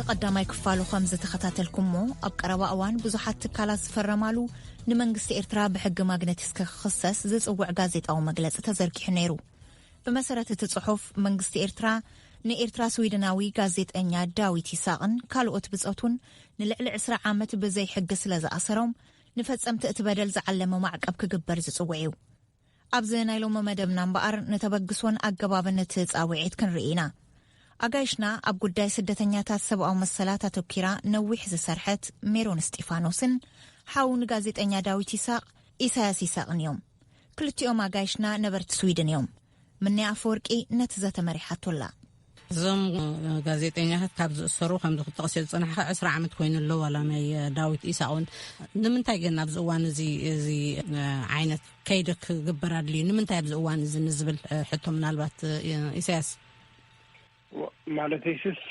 ቀዳማይ ክፋሉ ከም ዝተኸታተልኩሞ፣ ኣብ ቀረባ እዋን ብዙሓት ትካላት ዝፈረማሉ፣ ንመንግስቲ ኤርትራ ብሕጊ ማግነቲስከ ክኽሰስ ዝጽውዕ ጋዜጣዊ መግለጺ ተዘርጊሑ ነይሩ። ብመሰረት እቲ ጽሑፍ፣ መንግስቲ ኤርትራ ንኤርትራ ስዊድናዊ ጋዜጠኛ ዳዊት ይስሃቅን ካልኦት ብጾቱን ንልዕሊ ዕስራ ዓመት ብዘይ ሕጊ ስለ ዝኣሰሮም፣ ንፈጸምቲ እቲ በደል ዝዓለመ ማዕቀብ ክግበር ዝጽውዕ እዩ። ኣብዚ ናይ ሎሚ መደብና እምበኣር፣ ንተበግሶን ኣገባብን እቲ ጻውዒት ክንርኢ ኢና። ኣጋይሽና ኣብ ጉዳይ ስደተኛታት ሰብኣዊ መሰላት ኣተኲራ ነዊሕ ዝሰርሐት ሜሮን እስጢፋኖስን ሓው ንጋዜጠኛ ዳዊት ይስሃቅ፣ ኢሳያስ ይስሃቅን እዮም። ክልቲኦም ኣጋይሽና ነበርቲ ስዊድን እዮም። ምንያ ኣፈወርቂ ነቲ ዘተ መሪሓቶ ኣላ። እዞም ጋዜጠኛታት ካብ ዝእሰሩ፣ ከምዚ ክትጠቕስዮ ዝጸናሕካ፣ ዕስራ ዓመት ኮይኑ ኣሎ፣ ዋላ ናይ ዳዊት ኢሳቅ እውን። ንምንታይ ግን ኣብዚ እዋን እዚ፣ እዚ ዓይነት ከይዲ ክግበር ኣድልዩ? ንምንታይ ኣብዚ እዋን እዚ ንዝብል ሕቶ፣ ምናልባት፣ ኢሳያስ? ዋ-፣ ማለት ይስስ፣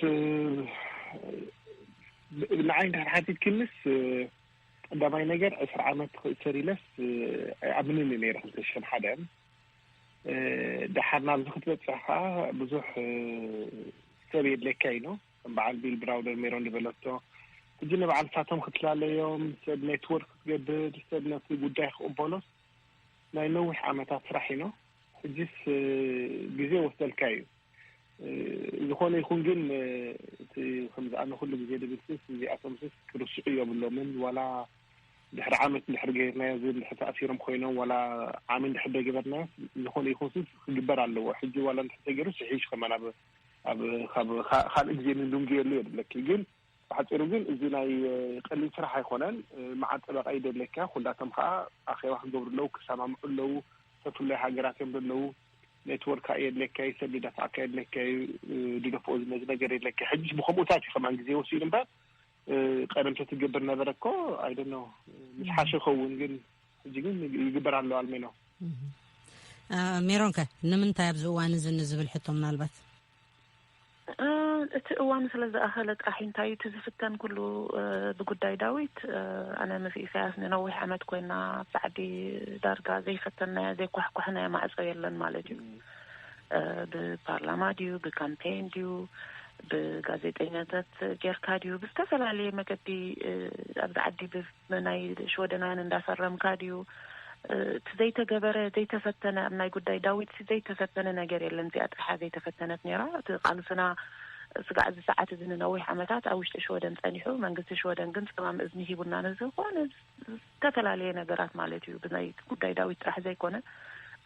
ብ-፣ ንዓይ እንድሕር ሓቲትክንስ፣ ቀዳማይ ነገር ዕስራ ዓመት ክእሰር ኢለስ ኣይኣምንን እየ ነይረ ክልተ ሽሕን ሓደን። ደሓር ናብዚ ክትበጽሕ ከኣ ብዙሕ ሰብ የድልየካ እዩ። ከም በዓል ቢል ብራውደር ሜሮን ዝበለቶ፣ ሕጂ ንበዓል ሳቶም ክትላለዮም፣ ሰብ ኔትወርክ ክትገብር፣ ሰብ ነቲ ጉዳይ ክቕበሎስ ናይ ነዊሕ ዓመታት ስራሕ እዩ። ሕጂስ ግዜ ወስደልካ እዩ። ዝኾነ ይኹን ግን፣ እቲ ከምዚ ኣነ ኩሉ ግዜ ድብል ስስ፣ እዚኣቶም ስስ ክርስዑ የብሎምን። ዋላ ድሕሪ ዓመት እንድሕር ገይርናዮ፣ እዚ እንድሕር ተኣሲሮም ኮይኖም፣ ዋላ ዓሚ እንድሕር ደገበርናዮ፣ ዝኾነ ይኹን ስስ ክግበር ኣለዎ። ሕጂ ዋላ እንድሕር ተገይሩ ስሒሽ ከማን ኣብ፣ ኣብ፣ ካብ፣ ካ-፣ ካልእ ግዜ ንድንጉየሉ የድለኪ። ግን ብሓጺሩ ግን እዚ ናይ ቀሊል ስራሕ ኣይኮነን። መዓት ጠበቃ ይደለካ፣ ኩላቶም ከኣ ኣኼባ ክገብሩ ኣለዉ፣ ክሰማምዑ ኣለዉ። ተፍለዩ ሃገራት እዮም ዘለዉ። ኔትወርክ የድለካ እዩ፣ ሰብ ዝደፋዕካ የድለካ እዩ፣ ዝደፍኦ ዝመዚ ነገር የድለካ። ሕጂስ ብከምኡታት እዩ ከማን ግዜ ወሲዱ እምበር፣ ቀደም ተትገብር ነበረ እኮ። ኣይደኖ፣ ምስ ሓሸ ኸውን ግን፣ ሕጂ ግን ይግበር ኣሎ ኣልሜኖ። ሜሮንከ ንምንታይ ኣብዚ እዋን እዚ ንዝብል ሕቶ ምናልባት? እቲ እዋን ስለ ዝኣኸለ ጥራሕ እንታይ እቲ ዝፍተን ኩሉ ብጉዳይ ዳዊት፣ ኣነ ምስ ኢሳያስ ንነዊሕ ዓመት ኮይና፣ ኣብ ዓዲ ዳርጋ ዘይፈተናዮ ዘይኳሕኳሕናዮ ማዕጾ የለን ማለት እዩ። ብፓርላማ ድዩ፣ ብካምፔን ድዩ፣ ብጋዜጠኛታት ጌርካ ድዩ፣ ብዝተፈላለየ መገዲ ኣብዚ ዓዲ ናይ ሽወደናውያን እንዳፈረምካ ድዩ? እቲ ዘይተገበረ፣ ዘይተፈተነ፣ ኣብ ናይ ጉዳይ ዳዊት ዘይተፈተነ ነገር የለን። እዚኣ ጥርሓ ዘይተፈተነት ነይራ። እቲ ቃልስና ስጋዕ እዚ ሰዓት እዚ ንነዊሕ ዓመታት ኣብ ውሽጢ ሽወደን ጸኒሑ። መንግስቲ ሽወደን ግን ጸማም እዝኒ ሂቡና፣ ንዝኾነ ዝተፈላለየ ነገራት ማለት እዩ። ብናይ ጉዳይ ዳዊት ጥራሕ ዘይኮነ፣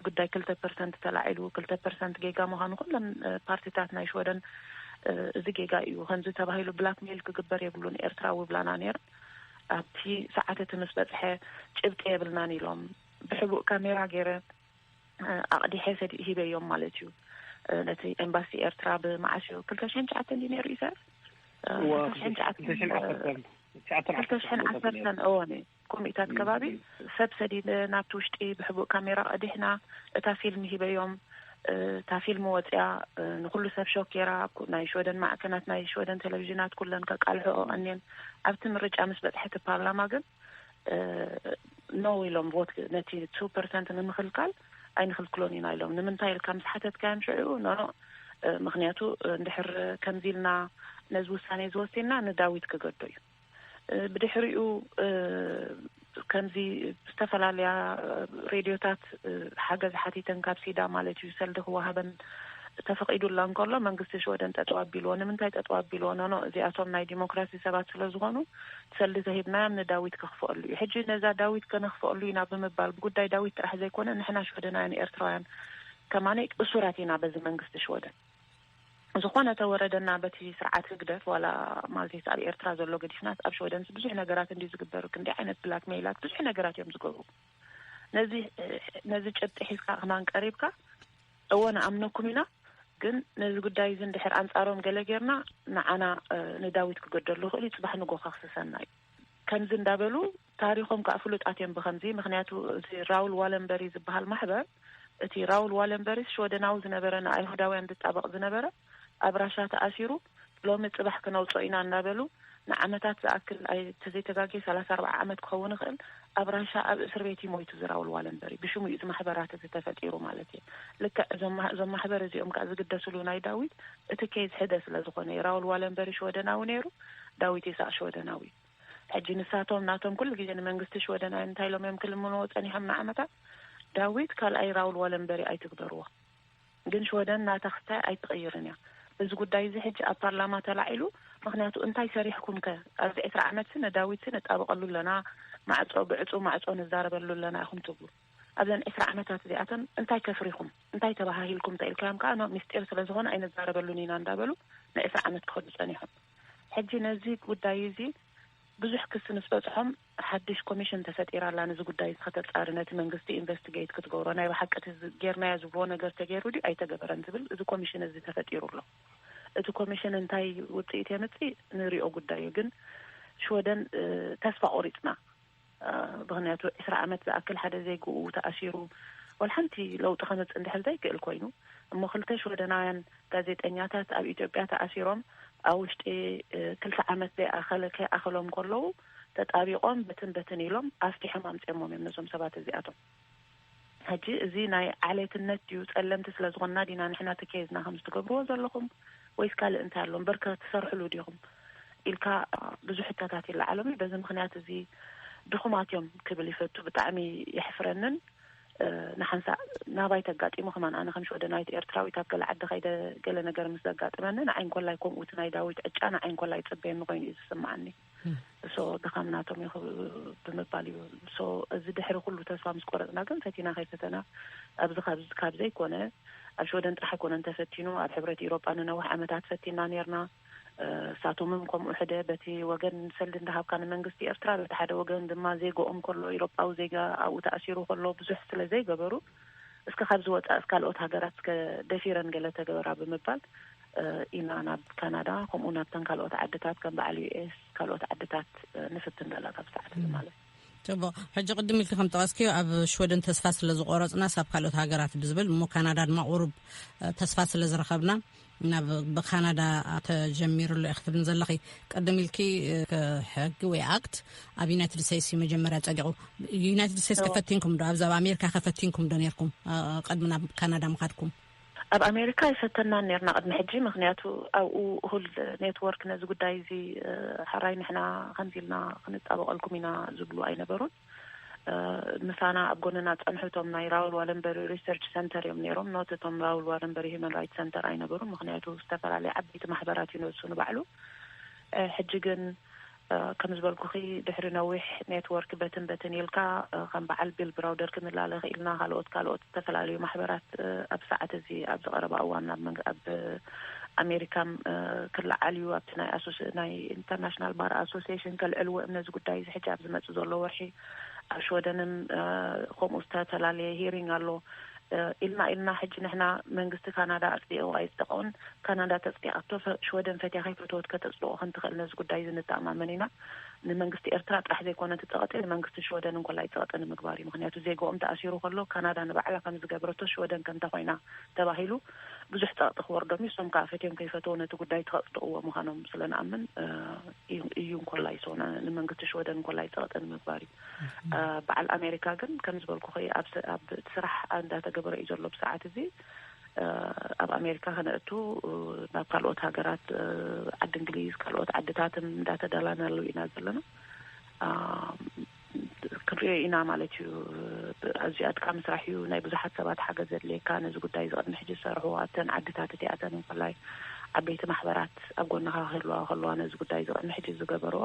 ጉዳይ ክልተ ፐርሰንት ተላዒሉ፣ ክልተ ፐርሰንት ጌጋ ምዃኑ ኩለን ፓርቲታት ናይ ሽወደን፣ እዚ ጌጋ እዩ፣ ከምዚ ተባሂሉ ብላክሜል ክግበር የብሉን፣ ኤርትራዊ ብላና ነይረን። ኣብቲ ሰዓት እቲ ምስ በጽሐ፣ ጭብጢ የብልናን ኢሎም፣ ብሕቡእ ካሜራ ገይረ ኣቕዲሐ ሰዲ ሂበዮም ማለት እዩ። ነቲ ኤምባሲ ኤርትራ ብመዓስ እዩ፣ ክልተ ሽሕን ትሽዓተን ድዩ ነይሩ ኢሳያስ? ክልተ ሽሕን ትሽዓተን፣ ትሽዓተን ዓሰርተን፣ እወ፣ ኮሚታት ከባቢ ሰብ ሰዲደ ናብቲ ውሽጢ ብሕቡእ ካሜራ ቀዲሕና እታ ፊልም ሂበዮም። እታ ፊልም ወፂኣ፣ ንኩሉ ሰብ ሾክ ገይራ። ኣብ ኩ-፣ ናይ ሽወደን ማዕከናት፣ ናይ ሽወደን ቴሌቪዥናት ኩለን ከቃልሕኦ ቀንየን። ኣብቲ ምርጫ ምስ በፅሐ እቲ ፓርላማ ግን፣ ኖ ኢሎም፣ ቮት ነቲ ቱ ፐርሰንት ንምክልካል ኣይንክልክሎን ኢና ኢሎም። ንምንታይ ኢልካ ምስ ሓተትካዮም ሽዑ፣ ኖ፣ ኖ፣ ምክንያቱ እንድሕር ከምዚ ኢልና ነዚ ውሳኔ ዝወሲንና ንዳዊት ክገዶ እዩ። ብድሕሪኡ ከምዚ ዝተፈላለያ ሬድዮታት ሓገዝ ሓቲተን ካብ ሲዳ ማለት እዩ፣ ሰልዲ ክወሃበን ተፈቒዱላ እንከሎ፣ መንግስቲ ሽወደን ጠጠው ኣቢልዎ። ንምንታይ ጠጠው ኣቢልዎ? ኖኖ፣ እዚኣቶም ናይ ዲሞክራሲ ሰባት ስለ ዝኾኑ፣ ሰልዲ ተሂብናዮም ንዳዊት ከኽፍኣሉ እዩ። ሕጂ ነዛ ዳዊት ከነኽፍኣሉ ኢና ብምባል፣ ብጉዳይ ዳዊት ጥራሕ ዘይኮነ፣ ንሕና ሽወደናውያን ኤርትራውያን ከማነይ እሱራት ኢና በዚ መንግስቲ ሽወደን። ዝኾነ ተወረደና በቲ ስርዓት ህግደፍ፣ ዋላ ማለት ኣብ ኤርትራ ዘሎ ገዲፍናስ፣ ኣብ ሽወደንስ ብዙሕ ነገራት እንዲ ዝግበር፣ ክንደይ ዓይነት ብላክሜይላት፣ ብዙሕ ነገራት እዮም ዝገብሩ። ነዚ፣ ነዚ ጭብጢ ሒዝካ ከማን ቀሪብካ፣ እወ ንኣምነኩም ኢና፣ ግን ነዚ ጉዳይ እዚ እንድሕር ኣንጻሮም ገለ ጌርና፣ ንዓና፣ ንዳዊት ክገደሉ ይኽእል እዩ፣ ጽባሕ ንጎ ከኽስሰና እዩ። ከምዚ እንዳበሉ፣ ታሪኾም ከኣ ፍሉጣት እዮም ብኸምዚ። ምኽንያቱ፣ እዚ ራውል ዋለንበሪ ዝበሃል ማሕበር፣ እቲ ራውል ዋለንበሪስ ሽወደናዊ ዝነበረ፣ ንኣይሁዳውያን ዝጣበቕ ዝነበረ፣ ኣብ ራሻ ተኣሲሩ፣ ሎሚ ጽባሕ ክነውጾ ኢና እናበሉ፣ ንዓመታት ዝኣክል፣ ኣይ-፣ ተዘይተጋግየ ሰላሳ ኣርባዓ ዓመት ክኸውን ይኽእል፣ ኣብ ራሻ ኣብ እስር ቤት እዩ ሞይቱ፣ ዝራውል ዋለንበሪ ብሽሙ እዩ እዚ ማሕበራት እዚ ተፈጢሩ ማለት እዩ። ልክዕ እዞም ማ- እዞም ማሕበር እዚኦም ከዓ ዝግደስሉ ናይ ዳዊት እቲ ኬዝ ሕደ ስለ ዝኾነ እዩ። ራውል ዋለንበሪ ሽወደናዊ ነይሩ፣ ዳዊት ይስሐቅ ሽወደናዊ። ሕጂ ንሳቶም ናቶም ኩሉ ግዜ ንመንግስቲ ሽወደን እንታይ ኢሎም እዮም ክልምንዎ ጸኒሖም ንዓመታት? ዳዊት ካልኣይ ራውል ዋለንበሪ ኣይትግበርዎ። ግን ሽወደን ናታ ክስታይ ኣይትቕይርን እያ። እዚ ጉዳይ እዚ ሕጂ ኣብ ፓርላማ ተላዒሉ። ምክንያቱ እንታይ ሰሪሕኩም ከ ኣብዚ ዕስራ ዓመት ሲ ነዳዊት ሲ ነጣበቐሉ ኣለና፣ ማዕጾ ብዕጹ ማዕጾ ንዛረበሉ ኣለና ኢኹም ትብሉ። ኣብዘን ዕስራ ዓመታት እዚኣተን እንታይ ከፍሪኹም እንታይ ተባሃሂልኩም ተኢልካዮም ከዓ ኖ ምስጢር ስለ ዝኾነ ኣይንዛረበሉን ኢና እንዳበሉ ንዕስራ ዓመት ክኸዱ ጸኒሖም። ሕጂ ነዚ ጉዳይ እዚ ብዙሕ ክሲ ምስ በጽሖም ሓድሽ ኮሚሽን ተፈጢራ ኣላ። ነዚ ጉዳይ እዚ ከተጻሪ ነቲ መንግስቲ ኢንቨስቲጌት ክትገብሮ ናይ ብሓቂ እቲ ዝ- ጌርናዮ ዝብልዎ ነገር ተገይሩ ድዩ ኣይተገበረን ዝብል እዚ ኮሚሽን እዚ ተፈጢሩ ኣሎ። እቲ ኮሚሽን እንታይ ውጽኢት የምጽእ ንሪኦ ጉዳይ እዩ። ግን ሽወደን እ፣ ተስፋ ቆሪጽና እ፣ ምክንያቱ ዕስራ ዓመት ዝኣክል ሓደ ዜግኡ ተኣሲሩ ወላ ሓንቲ ለውጢ ከምጽእ እንድሕር ዘይክእል ኮይኑ እሞ ክልተ ሽወደናውያን ጋዜጠኛታት ኣብ ኢትዮጵያ ተኣሲሮም ኣብ ውሽጢ እ፣ ክልተ ዓመት ዘይኣኸለ ከይኣኸሎም ከለዉ ተጣቢቆም በትን በትን ኢሎም ኣፍቲሖም ኣምፅኦሞም እዮም ነዞም ሰባት እዚኣቶም። ሕጂ እዚ ናይ ዓሌትነት ድዩ ጸለምቲ ስለ ዝኾንና ዲና ንሕና እቲ ኬዝና ከም ዝትገብርዎ ዘለኹም ወይስ ካልእ እንታይ ኣሎ እምበር ከ ትሰርሕሉ ዲኹም ኢልካ ብዙሕ ሕቶታት ይለዓሎም እዩ። በዚ ምክንያት እዚ ድኹማት እዮም ክብል ይፈቱ። ብጣዕሚ የሕፍረንን እ፣ ንሓንሳእ ናባይ ተጋጢሙ ከማን ኣነ ከም ሽወደናዊት ኤርትራዊት ኣብ ገለ ዓዲ ከይደ ገለ ነገር ምስ ዘጋጥመኒ ንዓይ እንኮላይ ከምኡ እቲ ናይ ዳዊት ዕጫ ንዓይ እንኮላይ ይጽበየኒ ኮይኑ እዩ ዝስምዓኒ። ሶ ድኻም ናቶም እዩ ክብ- ብምባል እዩ። ሶ እዚ ድሕሪ ኩሉ ተስፋ ምስ ቆረጽና ግን ፈቲና ከይፈተና ኣብዚ ካብ ካብ ዘይኮነ ኣብ ሽወደን ጥራሕ ኣይኮነን ተፈቲኑ ኣብ ሕብረት ኢሮጳ ንነዊሕ ዓመታት ፈቲና ነርና። እሳቶምም ከምኡ ሕደ በቲ ወገን ሰልዲ እንዳሃብካ ንመንግስቲ ኤርትራ በቲ ሓደ ወገን ድማ ዜግኦም ከሎ ኢሮጳዊ ዜጋ ኣብኡ ተኣሲሩ ከሎ ብዙሕ ስለ ዘይገበሩ እስከ ካብ ዝወፃ እስከ ካልኦት ሃገራት እስከ ደፊረን ገለ ተገበራ ብምባል ኢና ናብ ካናዳ ከምኡ ናብተን ካልኦት ዓድታት ከም በዓል ዩ ኤስ ካልኦት ዓድታት ንፍትን ዘለና ካብ ሰዓት ማለት እዩ። ጽቡቕ። ሕጂ ቅድም ኢልኪ ከም ጠቐስክዮ ኣብ ሽወደን ተስፋ ስለ ዝቆረጽናስ ኣብ ካልኦት ሃገራት ብዝብል እሞ ካናዳ ድማ ቁሩብ ተስፋ ስለ ዝረኸብና ናብ ብካናዳ ተጀሚሩ ኣሎ ኢኺ ትብልን ዘለኺ። ቅድም ኢልኪ ሕጊ ወይ ኣክት ኣብ ዩናይትድ ስቴትስ እዩ መጀመርያ ጸዲቑ። ዩናይትድ ስቴትስ ከፈቲንኩም ዶ ኣብዚ ኣብ ኣሜሪካ ከፈቲንኩም ዶ ነርኩም ቅድሚ ናብ ካናዳ ምኻድኩም? ኣብ ኣሜሪካ ኣይፈተናን ነርና ቅድሚ ሕጂ ምክንያቱ ኣብኡ እሁል ኔትወርክ ነዚ ጉዳይ እዚ ሓራይ ንሕና ከምዚ ኢልና ክንጣበቀልኩም ኢና ዝብሉ ኣይነበሩን። ምሳና ኣብ ጎንና ጸንሑ እቶም ናይ ራውል ዋለንበሪ ሪሰርች ሰንተር እዮም ነይሮም ኖት እቶም ራውል ዋለንበሪ ሂማን ራይት ሰንተር ኣይነበሩን ምክንያቱ ዝተፈላለየ ዓበይቲ ማሕበራት እዩ ነሱ ንባዕሉ። ሕጂ ግን ከም ዝበልኩኺ ድሕሪ ነዊሕ ኔትወርክ በትን በትን ኢልካ ከም በዓል ቢል ብራውደር ክንላለ ክኢልና ካልኦት ካልኦት ዝተፈላለዩ ማሕበራት ኣብ ሰዓት እዚ ኣብ ዝቀረባ እዋን ናብ ኣብ ኣሜሪካ ክለዓል እዩ ኣብቲ ናይ ናይ ኢንተርናሽናል ባር ኣሶሲሽን ከልዕልዎ እምነ እዚ ጉዳይ እዚ ሕጂ ኣብ ዝመፅእ ዘሎ ወርሒ ኣብ ሽወደንም ከምኡ ዝተፈላለየ ሂሪንግ ኣሎ ኢልና ኢልና ሕጂ ንሕና መንግስቲ ካናዳ ኣፅዲቑ ኣይፅደቀውን ካናዳ ተፅዲቃቶ ሽወደን ፈትያ ከይፈተወት ከተፅድቆ ከምትኽእል ነዚ ጉዳይ እዚ ንተኣማመን ኢና። ንመንግስቲ ኤርትራ ጥራሕ ዘይኮነ ትፀቐጢ ንመንግስቲ ሽወደን እንኮላ ይፀቐጢ ንምግባር እዩ ምክንያቱ ዜግኦም ተኣሲሩ ከሎ ካናዳ ንባዕላ ከም ዝገብረቶ ሽወደን ከምታ ኮይና ተባሂሉ ብዙሕ ፀቕጢ ክወርዶም እዩ እሶም ከዓ ፈትዮም ከይፈተው ነቲ ጉዳይ ተኸፅድቕዎ ምዃኖም ስለ ንኣምን እዩ እንኮላ ይሰውና ንመንግስቲ ሽወደን እንኮላ ይፀቐጢ ንምግባር እዩ። በዓል ኣሜሪካ ግን ከም ዝበልኩ ኣብ ስራሕ እንዳተገበረ እዩ ዘሎ ብሰዓት እዚ ኣብ ኣሜሪካ ከነእቱ ናብ ካልኦት ሃገራት ዓዲ እንግሊዝ ካልኦት ዓድታትን እንዳተዳላናሉ ኢና ዘለና። ክንሪኦ ኢና ማለት እዩ። ኣዝዩ ኣድካሚ ስራሕ እዩ ናይ ብዙሓት ሰባት ሓገዝ ዘድልየካ ነዚ ጉዳይ እዚ ቅድሚ ሕጂ ዝሰርሑ ኣብተን ዓድታት እቲኣተን እንኮላይ ዓበይቲ ማሕበራት ኣብ ጎንኻ ክህልዋ ከለዋ ነዚ ጉዳይ እዚ ቅድሚ ሕጂ ዝገበርዎ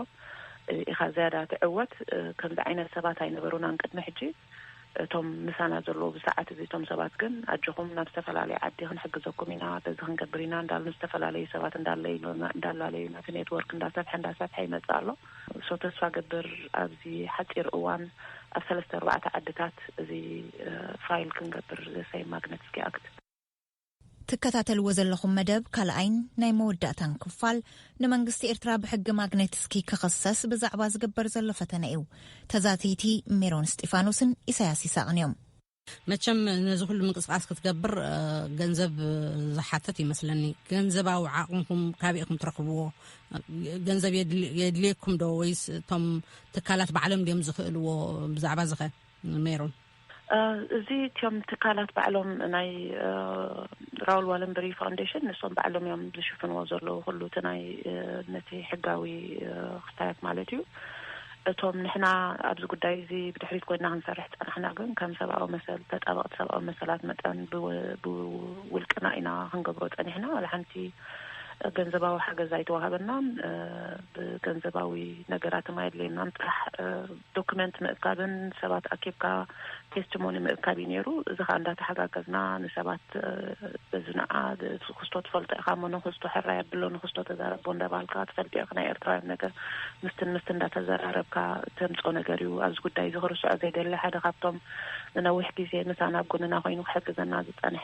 ኢኻ ዝያዳ ትዕወት። ከምዚ ዓይነት ሰባት ኣይነበሩናን ቅድሚ ሕጂ እቶም ምሳና ዘለዉ ብሰዓት እዚ እቶም ሰባት ግን ኣጆኹም ናብ ዝተፈላለየ ዓዲ ክንሕግዘኩም ኢና በዚ ክንገብር ኢና እንዳሉ ዝተፈላለዩ ሰባት እንዳለዩ እንዳላለዩ ነቲ ኔትወርክ እንዳሰፍሐ እንዳሰፍሐ ይመፅእ ኣሎ። ሶ ተስፋ ገብር ኣብዚ ሓፂር እዋን ኣብ ሰለስተ ኣርባዕተ ዓድታት እዚ ፋይል ክንገብር ዘሳይ ማግነትስኪ ኣክት ትከታተልዎ ዘለኹም መደብ ካልኣይን ናይ መወዳእታን ክፋል ንመንግስቲ ኤርትራ ብሕጊ ማግኔትስኪ ክኽሰስ ብዛዕባ ዝግበር ዘሎ ፈተነ እዩ። ተዛተይቲ ሜሮን እስጢፋኖስን ኢሳያስ ይስሐቕን እዮም። መቸም ነዚ ኩሉ ምንቅስቃስ ክትገብር ገንዘብ ዝሓትት ይመስለኒ። ገንዘባዊ ዓቕምኹም ካበይ ኢኹም ትረኽብዎ? ገንዘብ የድልየኩም ዶ ወይስ እቶም ትካላት ባዕሎም ድዮም ዝኽእልዎ? ብዛዕባ ዝኸ ሜሮን? እዚ እቲዮም ትካላት ባዕሎም ናይ ራውል ዋለንበሪ ፋውንዴሽን ንሶም ባዕሎም እዮም ዝሽፍንዎ ዘለዉ ኩሉ እቲ ናይ ነቲ ሕጋዊ ክስታያት ማለት እዩ። እቶም ንሕና ኣብዚ ጉዳይ እዚ ብድሕሪት ኮይና ክንሰርሕ ዝፀናሕና ግን ከም ሰብኣዊ መሰል ተጣበቕቲ ሰብኣዊ መሰላት መጠን ብውልቅና ኢና ክንገብሮ ፀኒሕና። ዋላ ሓንቲ ገንዘባዊ ሓገዝ ኣይተዋሃበናን። ብገንዘባዊ ነገራት ኣየድልየናን። ጥራሕ ዶክመንት ምእካብን ሰባት ኣኪብካ ቴስቲሞኒ ምእካብ እዩ ነይሩ። እዚ ከዓ እንዳተሓጋገዝና ንሰባት በዚ ንዓ ክስቶ ትፈልጦ ኢኻ እሞ ንክስቶ ሕራይ ኣብሎ ንክስቶ ተዛረቦ እንዳባልካ ትፈልጦ ኢኻ ናይ ኤርትራውያን ነገር ምስትን ምስትን እንዳተዘራረብካ ተምፅኦ ነገር እዩ። ኣብዚ ጉዳይ እዚ ክርስዖ ዘይደሊ ሓደ ካብቶም ንነዊሕ ግዜ ምሳና ኣብ ጎንና ኮይኑ ክሕግዘና ዝፀንሐ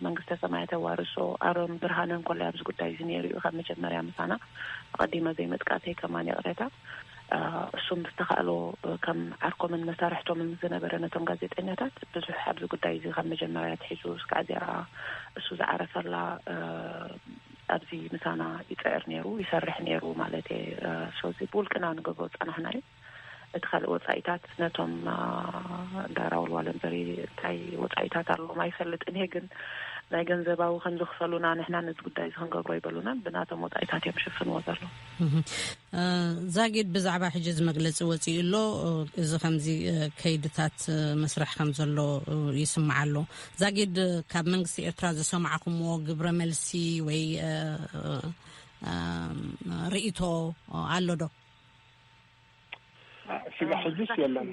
መንግስተ ሰማያት የዋርሶ ኣሮን ብርሃነ እንኮላይ ኣብዚ ጉዳይ እዚ ነይሩ እዩ ካብ መጀመርያ ምሳና ኣቐዲመ ዘይምጥቃሰይ ከማን ይቕሬታ። እሱም ዝተኻእሎ ከም ዓርኮምን መሳርሕቶምን ዝነበረ ነቶም ጋዜጠኛታት ብዙሕ ኣብዚ ጉዳይ እዚ ካብ መጀመርያ ኣትሒዙ እስካዕ እዚኣ እሱ ዝዓረፈላ ኣብዚ ምሳና ይፅዕር ነይሩ ይሰርሕ ነይሩ ማለት እየ። ስለዚ ብውልቅና ንገብሮ ዝፀናሕና እዩ። እቲ ካልእ ወፃኢታት ነቶም እንዳ ራውል ዋለንበሪ እንታይ ወፃኢታት ኣለዎም ኣይፈልጥን እየ፣ ግን ናይ ገንዘባዊ ከም ዝኽፈሉና ንሕና ነዚ ጉዳይ እዚ ክንገብሮ ኣይበሉናን። ብናቶም ወፃኢታት እዮም ዝሽፍንዎ ዘለዉ። ዛጊድ ብዛዕባ ሕጂ እዚ መግለፂ ወፂኡ ኣሎ። እዚ ከምዚ ከይድታት መስርሕ ከም ዘሎ ይስማዕ ኣሎ። ዛጊድ ካብ መንግስቲ ኤርትራ ዝሰማዕኩምዎ ግብረ መልሲ ወይ ርእይቶ ኣሎ ዶ? ስጋዕ ሕጅስ የለን።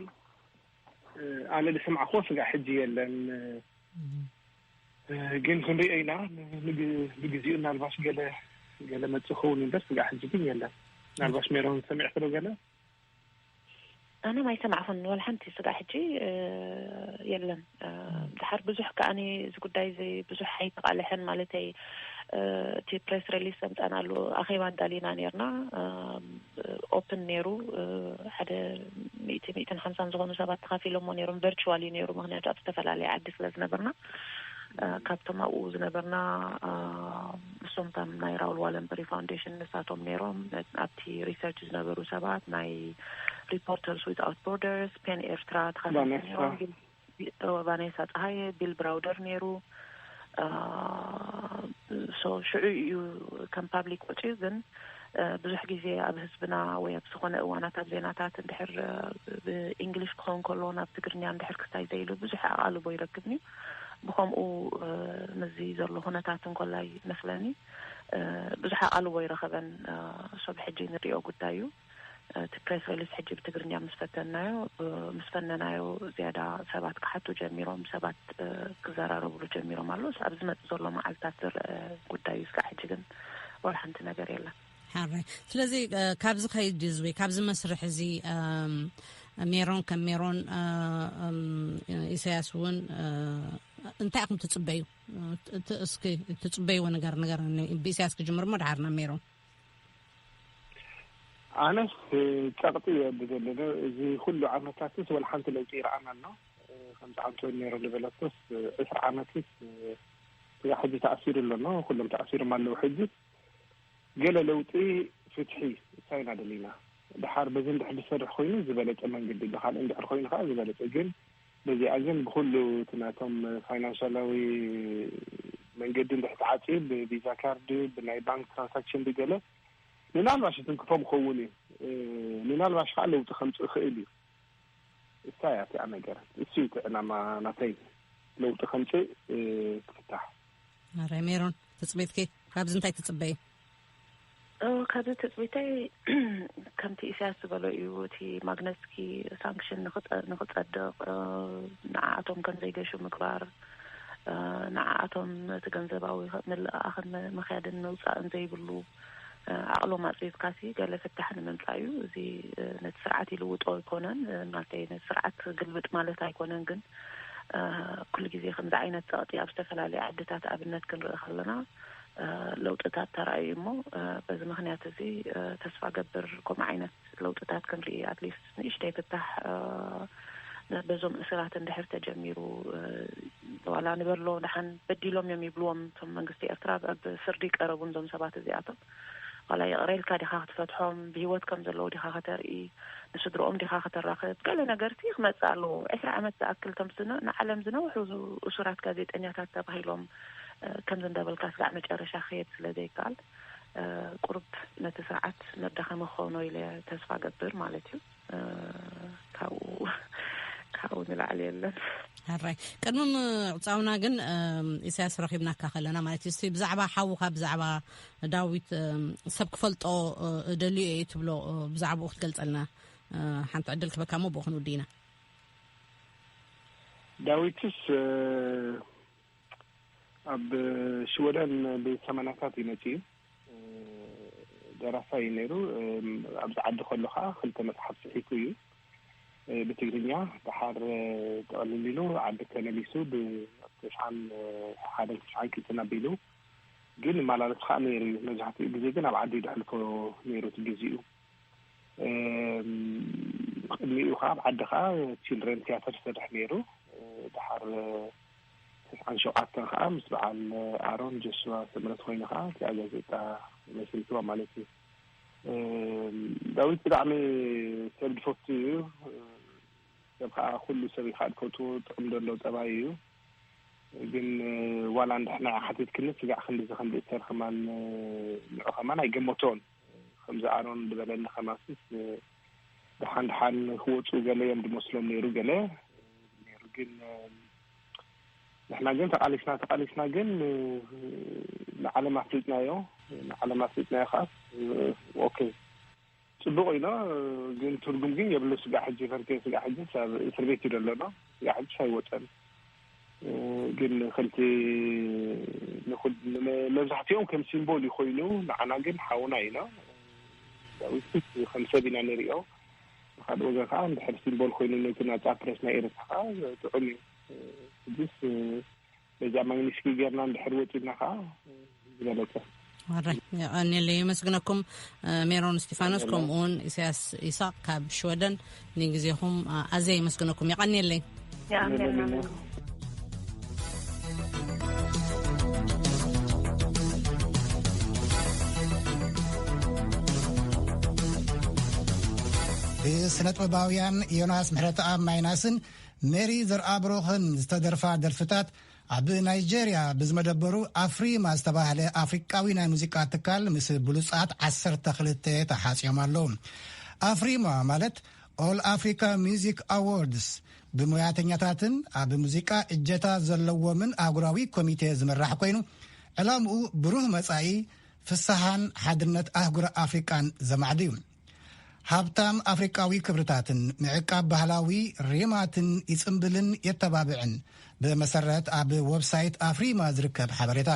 ኣነ ዝሰማዕኩዎ ስጋዕ ሕጂ የለን። ግን ክንሪኦ ኢና። ብግዜኡ እናልባሽ ገለ ገለ መጽእ ክኸውን እምበር ስጋዕ ሕጂ ግን የለን። ናልባሽ ሜሮን ሰሚዕክዶ ገለ? ኣነ ማይ ሰማዕኹን ወላ ሓንቲ ስጋዕ ሕጂ የለን። ድሓር ብዙሕ ከኣኒ እዚ ጉዳይ እዚ ብዙሕ ኣይተቃልሐን ማለተይ እቲ ፕሬስ ሪሊስ ዘምፃናሉ ኣኼባ ኣዳሊና ነርና። ኦፕን ነይሩ። ሓደ ሚእቲ ሚእትን ሓምሳን ዝኾኑ ሰባት ተኻፊሎሞ ነይሮም። ቨርቹዋል እዩ ነይሩ፣ ምክንያቱ ኣብ ዝተፈላለየ ዓዲ ስለ ዝነበርና። ካብቶም ኣብኡ ዝነበርና እሶምታን ናይ ራውል ዋለንበሪ ፋውንዴሽን ንሳቶም ነይሮም። ኣብቲ ሪሰርች ዝነበሩ ሰባት ናይ ሪፖርተርስ ዊትኣውት ቦርደርስ፣ ፔን ኤርትራ ተኻፊሎም ነይሮም። ቫኔሳ ፀሃየ፣ ቢል ብራውደር ነይሩ። ሶ ሽዑ እዩ ከም ፓብሊክ ወፅዩ። ግን ብዙሕ ግዜ ኣብ ህዝብና ወይ ኣብ ዝኾነ እዋናት ኣብ ዜናታት እንድሕር ብእንግሊሽ ክኸውን ከሎ ናብ ትግርኛ እንድሕር ክስታይ ዘይሉ ብዙሕ ኣቓልቦ ይረክብን እዩ። ብኸምኡ ምስዚ ዘሎ ኩነታት እንኮላይ መስለኒ ብዙሕ ኣቓልቦ ይረኸበን። ሶብ ሕጂ ንሪኦ ጉዳይ እዩ። እቲ ፕሬስ ሪሊስ ሕጂ ብትግርኛ ምስ ፈተናዮ ምስ ፈነናዮ ዝያዳ ሰባት ክሓቱ ጀሚሮም፣ ሰባት ክዘራረብሉ ጀሚሮም ኣሎ። ኣብ ዝመፅእ ዘሎ መዓልታት ዝረአ ጉዳይ እዩ። እስካዕ ሕጂ ግን ወላ ሓንቲ ነገር የለን። ሓራይ። ስለዚ ካብ ዝኸይድ እዚ ወይ ካብዚ መስርሕ እዚ ሜሮን ከም ሜሮን ኢሳያስ እውን እንታይ ኢኹም ትፅበዩ? እስኪ ትፅበይዎ ነገር ነገር ብኢሳያስ ክጅምር እሞ ድሓርና ሜሮን። ኣነስ ጸቕጢ እየ ብዘለነ እዚ ኩሉ ዓመታትስ ወላ ሓንቲ ለውጢ ይረኣና ኣሎ። ከምዚ ኣንቶኒ ኔሮ ዝበለቶስ ዕስራ ዓመትስ ስጋ ሕጂ ተኣሲሩ ኣሎ ኖ ኩሎም ተኣሲሮም ኣለዉ። ሕጂ ገለ ለውጢ ፍትሒ እሳይና ደሊና ድሓር በዚ እንድሕር ዝሰርሕ ኮይኑ ዝበለጸ መንገዲ ብካልእ እንድሕር ኮይኑ ከዓ ዝበለጸ ግን በዚኣ ግን ብኩሉ እቲ ናቶም ፋይናንሻላዊ መንገዲ እንድሕር ተዓፅዩ ብቪዛ ካርድ ብናይ ባንክ ትራንሳክሽን ብገለ ምናልባሽ ትንክፎም ክኸውን እዩ። ምናልባሽ ከዓ ለውጢ ከምፅእ ይኽእል እዩ። እሳ እያ እቲኣ ነገር እሱ እዩ እቲ ዕላማ ናተይ ለውጢ ከምፅእ ክፍታሕ። ኣረ ሜሮን ትፅቢትኪ ካብዚ እንታይ ትፅበይ? ካብዚ ትፅቢተይ ከምቲ ኢሳያስ ዝበሎ እዩ። እቲ ማግነስኪ ሳንክሽን ንክፀድቕ ንዓኣቶም ከም ዘይገሹ ምግባር፣ ንዓኣቶም እቲ ገንዘባዊ ምልኣኽን ምኽያድን ምውፃእን ዘይብሉ ዓቕሎም ኣፅቢብካሲ ገለ ፍታሕ ንምምፃእ እዩ። እዚ ነቲ ስርዓት ይልውጦ ኣይኮነን፣ ማለተይ ነቲ ስርዓት ግልብጥ ማለት ኣይኮነን፣ ግን ኩሉ ግዜ ከምዚ ዓይነት ፀቕጢ ኣብ ዝተፈላለዩ ዓድታት ኣብነት ክንርኢ ከለና ለውጥታት ተራእዩ እሞ በዚ ምክንያት እዚ ተስፋ ገብር ከምኡ ዓይነት ለውጥታት ክንርኢ ኣትሊስት ንእሽተይ ፍታሕ በዞም እሱራት እንድሕር ተጀሚሩ፣ ዋላ ንበሎ ደሓን በዲሎም እዮም ይብልዎም እቶም መንግስቲ ኤርትራ፣ ኣብ ፍርዲ ቀረቡን እዞም ሰባት እዚኣቶም። ዋላ ይቕረ ኢልካ ዲኻ ክትፈትሖም፣ ብህይወት ከም ዘለዉ ዲኻ ከተርኢ፣ ንስድርኦም ዲኻ ከተራኽብ፣ ገለ ነገርቲ ክመጽእ ኣለዎ። ዕስራ ዓመት ዝኣክል እቶም ዝነ-፣ ንዓለም ዝነውሑ እሱራት ጋዜጠኛታት ተባሂሎም ከምዚ እንዳበልካ ስጋዕ መጨረሻ ክኸይድ ስለ ዘይከኣል፣ ቁሩብ ነቲ ስርዓት መዳኸሚ ክኾኖ ኢለ ተስፋ ገብር ማለት እዩ። ካብኡ ካብኡ ንላዕሊ የለን። ሕራይ። ቅድሚ ምዕጻውና ግን ኢሳያስ ረኺብናካ ከለና ማለት እዩ፣ እስቲ ብዛዕባ ሓውኻ፣ ብዛዕባ ዳዊት ሰብ ክፈልጦ እደልዩ እየ ትብሎ፣ ብዛዕባኡ ክትገልጸልና ሓንቲ ዕድል ክበካ እሞ ብኡ ክንውዲ ኢና። ዳዊትስ ኣብ ሽወደን ብሰማንያታት እዩ መጺኡ። ደራሳይ እዩ ነይሩ። ኣብዚ ዓዲ ከሎ ከዓ ክልተ መጽሓፍ ጽሒፉ እዩ። ብትግርኛ ደሓር ጠቕልል ኢሉ ዓዲ ተመሊሱ ብተስዓን ሓደን ተስዓን ክልተን ኣቢሉ ግን መላለስ ከዓ ነይሩ እዩ። መብዛሕትኡ ግዜ ግን ኣብ ዓዲ እዩ ዘሕልፎ ነይሩ እቲ ግዜኡ። ቅድሚኡ ከዓ ኣብ ዓዲ ከዓ ችልድረን ቲያትር ይሰርሕ ነይሩ። ድሓር ተስዓን ሸውዓተን ከዓ ምስ በዓል ኣሮን ጆስዋ ስምረት ኮይኑ ከዓ እቲኣ ጋዜጣ መስሪትዋ ማለት እዩ። ዳዊት ብጣዕሚ ሰብ ዝፈቱ እዩ። ሰብ ከዓ ኩሉ ሰብ እዩ ከዓ ዝፈትዎ፣ ጥቕሚ ዘለዎ ጠባይ እዩ። ግን ዋላ ንድሕና ሓቲትክኒ ስጋዕ ክንድዚ ከም ዝእሰር ከማን ንዑ ከማን ኣይገመቶን። ከምዚ ኣሮን ዝበለኒ ከማንስስ ደሓን ደሓን ክወፁ ገለ እዮም ዝመስሎም ነይሩ፣ ገለ ነይሩ። ግን ንሕና ግን ተቓሊስና ተቓሊስና ግን ንዓለም ኣፍሊጥናዮ። ንዓለም ኣፍሊጥናዮ ከዓ ኦኬ፣ ፅቡቕ ኢኖ። ግን ትርጉም ግን የብሉ። ስጋ ሕጂ ፈርቴ ስጋ ሕጂ ኣብ እስር ቤት እዩ ዘሎ። ስጋ ሕጂ ኣይወፀን። ግን ክልቲ ንኹል- ንመ- መብዛሕትኦም ከም ሲምቦል እዩ ኮይኑ፣ ንዓና ግን ሓውና ኢና። ዳዊት ከም ሰብ ኢና ንሪኦ። ብካልእ ወገን ከዓ እንድሕር ሲምቦል ኮይኑ ነቲ ናፃ ፕረስ ናይ ኤርትራ ከዓ ጥዑም እዩ። ሕጅስ በዛ ማግኒስኪ ጌርና እንድሕር ወፂና ከዓ ዝበለፀ። ወረ የቐንየለይ። የመስግነኩም ሜሮን እስቲፋኖስ፣ ከምኡ እውን ኢሳያስ ኢሳቅ ካብ ሽወደን ንግዜኹም ኣዝየ የመስግነኩም። የቐንየለይ። የቐንየልና። ብስነ ጥበባውያን ዮናስ ምሕረተኣብ ማይናስን ሜሪ ዘርኣብሩኽን ዝተደርፋ ደርፍታት ኣብ ናይጀርያ ብዝመደበሩ ኣፍሪማ ዝተባህለ ኣፍሪቃዊ ናይ ሙዚቃ ትካል ምስ ብሉጻት ዓሰርተ ክልተ ተሓጽዮም ኣለዉ። ኣፍሪማ ማለት ኦል ኣፍሪካ ሚዚክ ኣዎርድስ ብሙያተኛታትን ኣብ ሙዚቃ እጀታ ዘለዎምን ኣህጉራዊ ኮሚቴ ዝምራሕ ኮይኑ ዕላምኡ ብሩህ መጻኢ፣ ፍስሓን ሓድነት ኣህጉር ኣፍሪቃን ዘማዕድ እዩ። ሃብታም ኣፍሪቃዊ ክብርታትን ምዕቃብ ባህላዊ ሪማትን ይጽምብልን የተባብዕን። ብመሰረት ኣብ ወብሳይት ኣፍሪማ ዝርከብ ሓበሬታ፣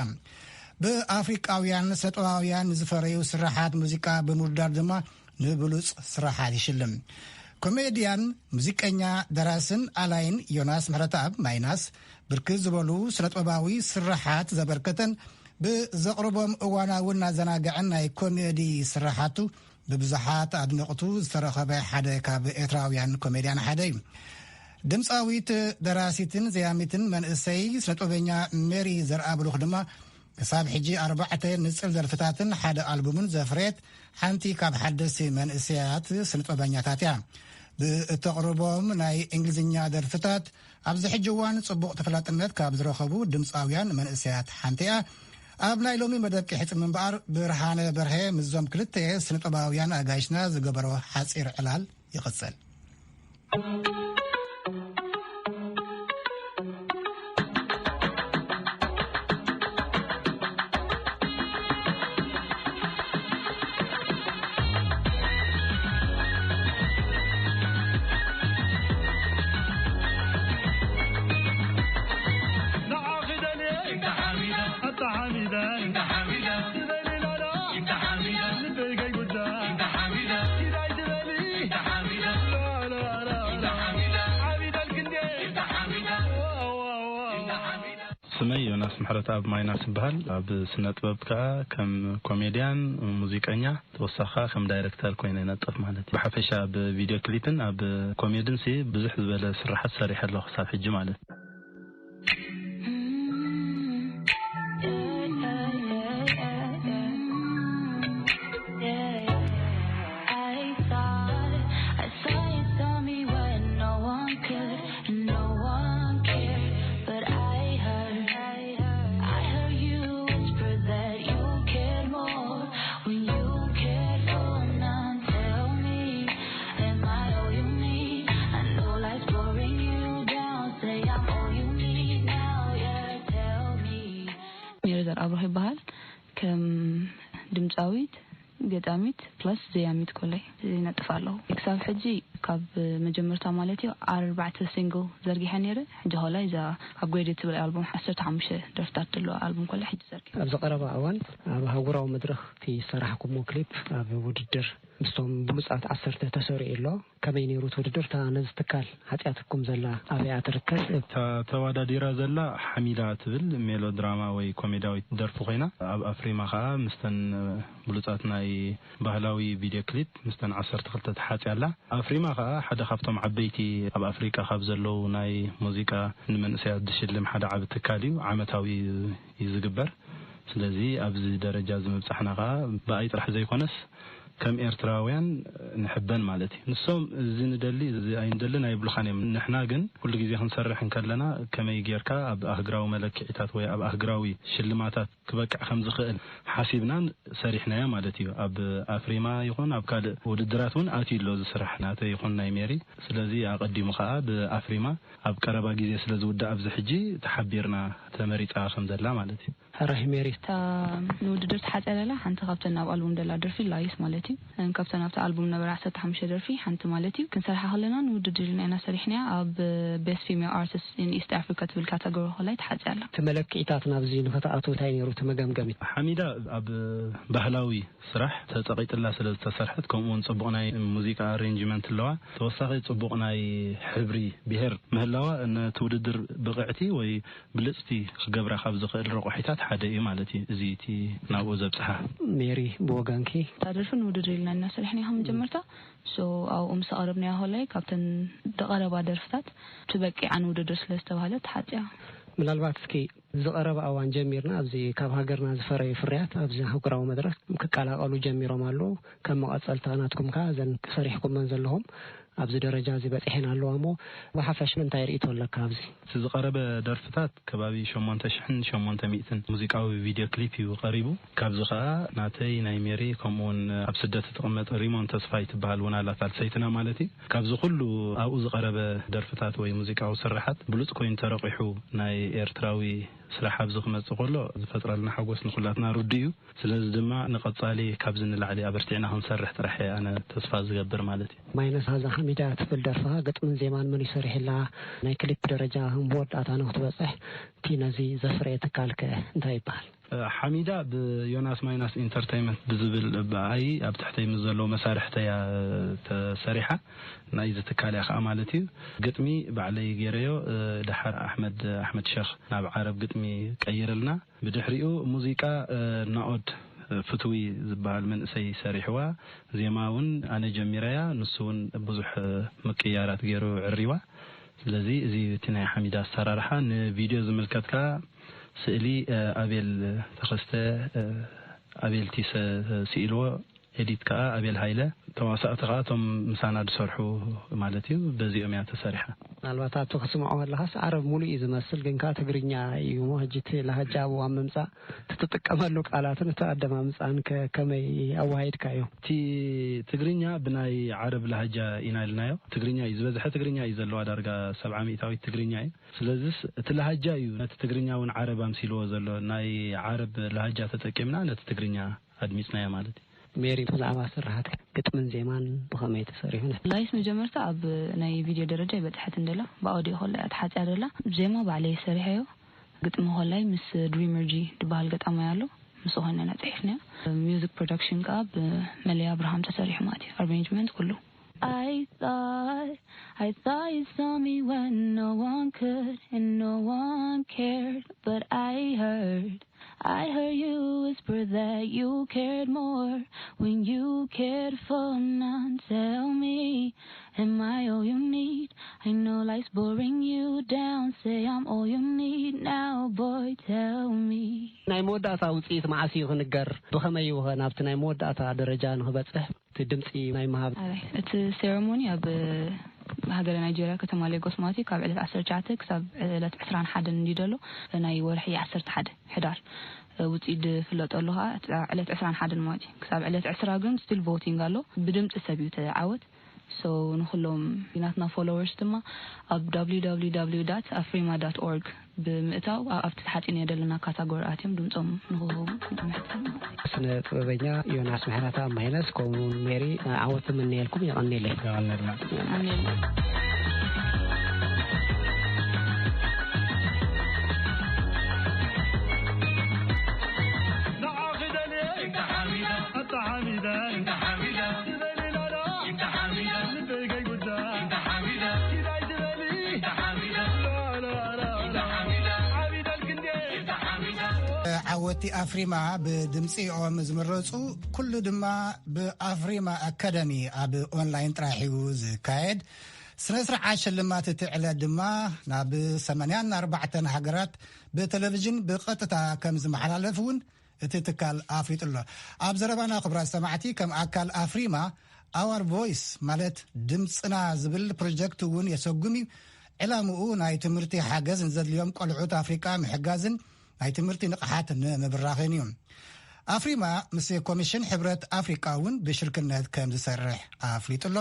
ብኣፍሪቃውያን ሰጥባውያን ዝፈረዩ ስራሓት ሙዚቃ ብምውዳር ድማ ንብሉጽ ስራሓት ይሽልም። ኮሜድያን ሙዚቀኛ ደራስን ኣላይን ዮናስ ምሕረተኣብ ማይናስ ብርክት ዝበሉ ስነጥበባዊ ስራሓት ዘበርከተን ብዘቕርቦም እዋናውን ኣዘናግዕን ናይ ኮሜዲ ስራሓቱ ብብዙሓት ኣድነቕቱ ዝተረኸበ ሓደ ካብ ኤርትራውያን ኮሜድያን ሓደ እዩ። ድምፃዊት ደራሲትን ዘያሚትን መንእሰይ ስነጥበበኛ ሜሪ ዘርኣብሩኽ ድማ ክሳብ ሕጂ ኣርባዕተ ንፅል ደርፍታትን ሓደ ኣልቡምን ዘፍረየት ሓንቲ ካብ ሓደስቲ መንእሰያት ስነጥበበኛታት እያ። ብእተቕርቦም ናይ እንግሊዝኛ ደርፍታት ኣብዚ ሕጂ እዋን ፅቡቕ ተፈላጥነት ካብ ዝረኸቡ ድምፃውያን መንእሰያት ሓንቲ እያ። ኣብ ናይ ሎሚ መደብ ቂሕፅም እምበኣር ብርሃነ በርሀ ምስዞም ክልተ ስነጥበባውያን ኣጋይሽና ዝገበሮ ሓፂር ዕላል ይቕፅል። ስመይ ዮናስ ምሕረት ኣብ ማይናስ ይበሃል። ኣብ ስነ ጥበብ ከኣ ከም ኮሜድያን፣ ሙዚቀኛ፣ ተወሳኺ ከኣ ከም ዳይሬክተር ኮይነ ይነጥፍ ማለት እዩ። ብሓፈሻ ኣብ ቪድዮ ክሊፕን ኣብ ኮሜድን ሲ ብዙሕ ዝበለ ስራሓት ሰሪሐ ኣለኹ ክሳብ ሕጂ ማለት እዩ። I thought I saw you saw me when no one could and no one cared. But I heard, I heard you whisper that you cared more when you cared for none. Tell me, am I all you need? I know life's boring you down. Say I'm all you need now. Yeah, tell me. ሜሪ ዘርኣብሩኽ ይበሃል። ከም ድምፃዊት፣ ገጣሚት ፕላስ ዘያሚት ኮለይ ይነጥፍ ኣለኹ። ክሳብ ሕጂ ካብ መጀመርታ ማለት እዩ ኣርባዕተ ሲንግል ዘርጊሐ ነይረ። ሕጂ ኸላይ እዛ ኣፕግሬድ ትብል ኣልቡም ዓሰርተ ሓሙሽተ ደርፍታት ዘለዎ ኣልቡም ኮለይ ሕጂ ዘርጊሐ። ኣብዚ ቀረባ እዋን ኣብ ኣህጉራዊ መድረኽ እቲ ዝሰራሕኩሞ ክሊፕ ኣብ ውድድር ምስቶም ብሉፃት ዓሰርተ ተሰሪዑ ኣሎ። ከመይ ነይሩ እቲ ውድድር? እታ ነዚ ትካል ሓፂኣትኩም ዘላ ኣበይ እያ ትርከብ? እታ ተወዳዲራ ዘላ ሓሚዳ ትብል ሜሎድራማ ወይ ኮሜዳዊት ደርፊ ኮይና፣ ኣብ ኣፍሪማ ከዓ ምስተን ብሉፃት ናይ ባህላዊ ቪድዮ ክሊፕ ምስተን ዓሰርተ ክልተ ተሓፅያ ኣላ። ኣፍሪማ ከዓ ሓደ ካብቶም ዓበይቲ ኣብ ኣፍሪቃ ካብ ዘለዉ ናይ ሙዚቃ ንመንእሰያት ዝሽልም ሓደ ዓቢ ትካል እዩ። ዓመታዊ እዩ ዝግበር። ስለዚ ኣብዚ ደረጃ እዚ ምብፃሕና ከዓ ብኣይ ጥራሕ ዘይኮነስ ከም ኤርትራውያን ንሕበን ማለት እዩ። ንሶም እዚ ንደሊ እዚ ኣይንደልን ኣይብሉኻን እዮም። ንሕና ግን ኩሉ ግዜ ክንሰርሕ እንከለና ከመይ ጌርካ ኣብ ኣህግራዊ መለክዒታት ወይ ኣብ ኣህግራዊ ሽልማታት ክበቅዕ ከም ዝኽእል ሓሲብናን ሰሪሕናዮ ማለት እዩ። ኣብ ኣፍሪማ ይኹን ኣብ ካልእ ውድድራት እውን ኣትዩ ኣሎ እዚ ስራሕ ናተይ ይኹን ናይ ሜሪ። ስለዚ ኣቐዲሙ ከዓ ብኣፍሪማ ኣብ ቀረባ ግዜ ስለ ዝውዳእ ኣብዚ ሕጂ ተሓቢርና ተመሪፃ ከም ዘላ ማለት እዩ። ሕራይ ሜሪ። እታ ንውድድር ተሓፅያ ዘላ ሓንቲ ካብተን ኣብ ኣልቡም ዘላ ደርፊ ላይስ ማለት እዩ። ካብተን ኣብቲ ኣልቡም ነበራ ዓሰርተ ሓሙሽተ ደርፊ ሓንቲ ማለት እዩ። ክንሰርሓ ከለና ንውድድር ኢልና ኢና ሰሪሕናያ። ኣብ ቤስት ፊሜል ኣርቲስት ኢን ኢስት ኣፍሪካ ትብል ካተጎሪ ኮላይ ተሓፅያ ኣላ። እቲ መለክዒታት ናብዚ ንኽትኣትዉ እንታይ ነይሩ እቲ መገምገሚ? ሓሚዳ ኣብ ባህላዊ ስራሕ ተጸቒጥላ ስለ ዝተሰርሐት፣ ከምኡ እውን ጽቡቕ ናይ ሙዚቃ ኣሬንጅመንት ኣለዋ። ተወሳኺ ጽቡቕ ናይ ሕብሪ ብሄር ምህላዋ ነቲ ውድድር ብቕዕቲ ወይ ብልጽቲ ክገብራ ካብ ዝኽእል ረቑሒታት ሓደ እዩ ማለት እዩ። እዚ እቲ ናብኡ ዘብጽሓ። ሜሪ ብወገንኪ? እታ ደርፊ ንውድድር ኢልና ኢና ሰሪሕናያ ካብ መጀመርታ። ሶ ኣብኡ ምስ ኣቕረብናያ ኮላይ ካብተን ዝቐረባ ደርፍታት ትበቂዓ ንውድድር ስለ ዝተባህለት ተሓጽያ። ምናልባት እስኪ ዝቐረበ እዋን ጀሚርና ኣብዚ ካብ ሃገርና ዝፈረዩ ፍርያት ኣብዚ ኣህጉራዊ መድረኽ ክቀላቐሉ ጀሚሮም ኣለዉ። ከም መቐጸልታ ናትኩም ከኣ እዘን ሰሪሕኩመን ዘለኹም ኣብዚ ደረጃ እዚ በጺሐን ኣለዋ እሞ ብሓፈሻ እንታይ ርእይቶ ኣለካ ኣብዚ? እቲ ዝቐረበ ደርፍታት ከባቢ ሸሞንተ ሽሕን ሸሞንተ ሚእትን ሙዚቃዊ ቪድዮ ክሊፕ እዩ ቀሪቡ። ካብዚ ከኣ ናተይ ናይ ሜሪ ከምኡ እውን ኣብ ስደት እትቕመጥ ሪሞን ተስፋይ ትበሃል እውን ኣላ ሳልሰይትና ማለት እዩ። ካብዚ ኩሉ ኣብኡ ዝቐረበ ደርፍታት ወይ ሙዚቃዊ ስርሓት ብሉጽ ኮይኑ ተረቒሑ ናይ ኤርትራዊ ስራሕ ኣብዚ ክመጽእ ከሎ ዝፈጥረልና ሓጎስ ንኹላትና ርዱእ እዩ። ስለዚ ድማ ንቐጻሊ ካብዚ ንላዕሊ ኣበርቲዕና ክንሰርሕ ጥራሕ እየ ኣነ ተስፋ ዝገብር ማለት እዩ። ማይነስ ሃዛ ሓሚዳ ትብል ደርፍኻ ግጥምን ዜማን መን እዩ ሰሪሕላ? ናይ ክሊፕ ደረጃ ከም መወዳእታ ንክትበጽሕ እቲ ነዚ ዘፍረየ ትካል ከ እንታይ ይበሃል? ሓሚዳ ብዮናስ ማይናስ ኢንተርተይመንት ብዝብል ብኣይ ኣብ ትሕተይ ምስ ዘለዉ መሳርሕተይ እያ ተሰሪሓ። ናይዚ ትካል እያ ከዓ ማለት እዩ። ግጥሚ ባዕለይ ገይረዮ። ድሓር ኣሕመድ ኣሕመድ ሸኽ ናብ ዓረብ ግጥሚ ቀይርልና። ብድሕሪኡ ሙዚቃ ናኦድ ፍትዊ ዝበሃል መንእሰይ ሰሪሕዋ። ዜማ እውን ኣነ ጀሚረያ፣ ንሱ እውን ብዙሕ ምቅያራት ገይሩ ዕሪዋ። ስለዚ እዚ እቲ ናይ ሓሚዳ ኣሰራርሓ። ንቪድዮ ዝምልከት ከዓ ስእሊ ኣቤል ተኸስተ ኣቤል ቲሰ ስኢልዎ፣ ኤዲት ከዓ ኣቤል ሃይለ፣ ተዋሳእቲ ከዓ እቶም ምሳና ዝሰርሑ ማለት እዩ። በዚኦም እያ ተሰሪሓ። ምናልባት ኣብቲ ክስምዖ ከለኻስ ዓረብ ሙሉእ እዩ ዝመስል፣ ግን ከዓ ትግርኛ እዩ እሞ ሕጂ እቲ ላህጃ ኣብኡ ኣብ ምምፃእ እቲ ትጥቀመሉ ቃላትን እቲ ኣደማምፃን ከ ከመይ ኣወሃሂድካዮ? እቲ ትግርኛ ብናይ ዓረብ ላህጃ ኢና ኢልናዮ። ትግርኛ እዩ ዝበዝሐ፣ ትግርኛ እዩ ዘለዋ፣ ዳርጋ ሰብዓ ሚእታዊት ትግርኛ እዩ። ስለዚስ እቲ ላህጃ እዩ ነቲ ትግርኛ እውን ዓረብ ኣምሲልዎ ዘሎ። ናይ ዓረብ ላህጃ ተጠቂምና ነቲ ትግርኛ ኣድሚፅናዮ ማለት እዩ። ሜሪ፣ ብዛዕባ ስርሓት ግጥምን ዜማን ብኸመይ ተሰሪሑ? ላይስ መጀመርታ ኣብ ናይ ቪድዮ ደረጃ ኣይበጽሐትን ደላ፣ ብኣውዲዮ ኮላ እያ ተሓጽያ ደላ። ዜማ ባዕለይ ሰሪሐዮ፣ ግጥሚ ኮላይ ምስ ድሪመር ጂ ዝበሃል ገጣማይ ኣሎ፣ ምስ ኾይነ ኢና ጽሒፍናዮ። ሚውዚክ ፕሮዳክሽን ከኣ ብመለይ ኣብርሃም ተሰሪሑ ማለት እዩ፣ ኣሬንጅመንት ኩሉ። I thought, I thought you saw me when no one could and no one cared. But I heard, I heard you whisper that you cared more when you cared for none. Tell me, am I all you need? I know life's boring you down. Say I'm all you need now, boy, tell me. ናይ መወዳእታ ውፅኢት መዓስ እዩ ክንገር? ብኸመይ እዩ ኸ ናብቲ ናይ መወዳእታ ደረጃ ንኽበፅሕ እቲ ድምፂ ናይ ምሃብ? ኣይ፣ እቲ ሴረሞኒ ኣብ ሃገረ ናይጄርያ፣ ከተማ ሌጎስ ማለት እዩ፣ ካብ ዕለት ዓሰርተ ትሽዓተ ክሳብ ዕለት ዕስራን ሓደን እንዲ ደሎ ናይ ወርሒ ዓሰርተ ሓደ ሕዳር ውፅኢት ዝፍለጠሉ ከዓ ዕለት ዕስራን ሓደን ማለት እዩ። ክሳብ ዕለት ዕስራ ግን ስቲል ቮቲንግ ኣሎ። ብድምፂ ሰብ እዩ ተዓወት። So ንኩሎም ናትና ፎሎወርስ ድማ ኣብ www afrima org ብምእታው ኣብቲ ተሓፂና ዘለና ካታጎሪ ኣትዮም ድምፆም ንክህቡ ንሕተት። ስነ ጥበበኛ ዮናስ ምሕረተኣብ ማይነስ፣ ከምኡ እውን ሜሪ፣ ዓወት እምነየልኩም። የቐንየለይ። የቐንየልና። ኣሜን። ዓወቲ ኣፍሪማ ብድምፂኦም ዝምረፁ ኩሉ ድማ ብኣፍሪማ ኣካዳሚ ኣብ ኦንላይን ጥራሕ እዩ ዝካየድ። ስነ ስርዓት ሽልማት እቲ ዕለት ድማ ናብ ሰማንያን ኣርባዕተን ሃገራት ብቴሌቪዥን ብቐጥታ ከም ዝመሓላለፍ እውን እቲ ትካል ኣፍሊጡ ኣሎ። ኣብ ዘረባና ክቡራት ሰማዕቲ፣ ከም ኣካል ኣፍሪማ ኣዋር ቮይስ ማለት ድምፅና ዝብል ፕሮጀክት እውን የሰጉም እዩ። ዕላምኡ ናይ ትምህርቲ ሓገዝ ንዘድልዮም ቆልዑት ኣፍሪቃ ምሕጋዝን ናይ ትምህርቲ ንቕሓት ንምብራኽን እዩ። ኣፍሪማ ምስ ኮሚሽን ሕብረት ኣፍሪቃ እውን ብሽርክነት ከም ዝሰርሕ ኣፍሊጡ ኣሎ።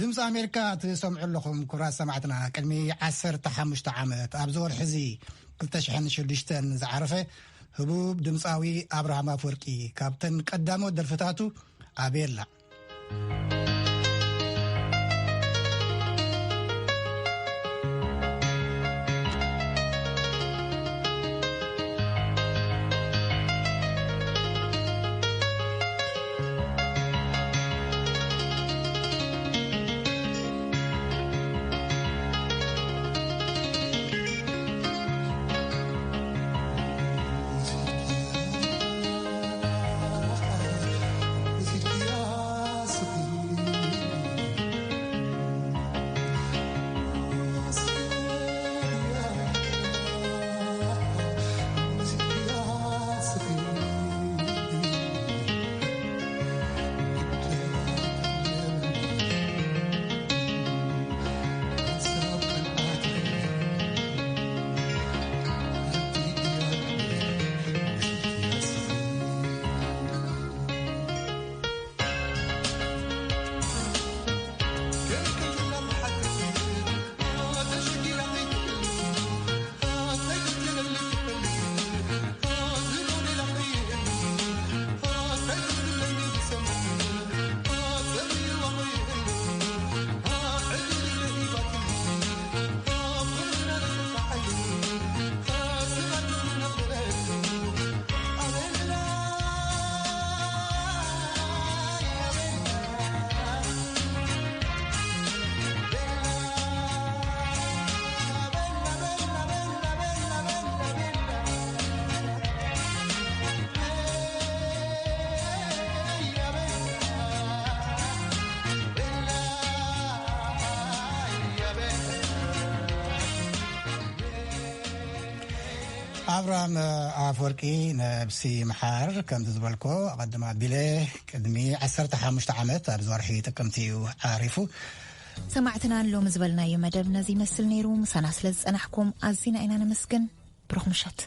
ድምፂ ኣሜሪካ ትሰምዑ ኣለኹም ክቡራት ሰማዕትና። ቅድሚ ዓሰርተ ሓሙሽተ ዓመት ኣብዚ ወርሒ እዚ ክልተ ሽሕን ሽዱሽተን ዝዓረፈ ህቡብ ድምፃዊ ኣብርሃም ኣፍወርቂ ካብተን ቀዳሞት ደርፍታቱ ኣቤላ። ኣብርሃም ኣፍወርቂ፣ ነብሲ ምሓር፣ ከምቲ ዝበልኮ ኣቐድም ኣቢለ፣ ቅድሚ ዓሰርተ ሓሙሽተ ዓመት ኣብዚ ወርሒ ጥቅምቲ እዩ ዓሪፉ። ሰማዕትና፣ ሎሚ ዝበልናዮ መደብ ነዚ ይመስል ነይሩ። ምሳና ስለ ዝጸናሕኩም ኣዚና ኢና ነመስግን። ብሩኽ ምሸት።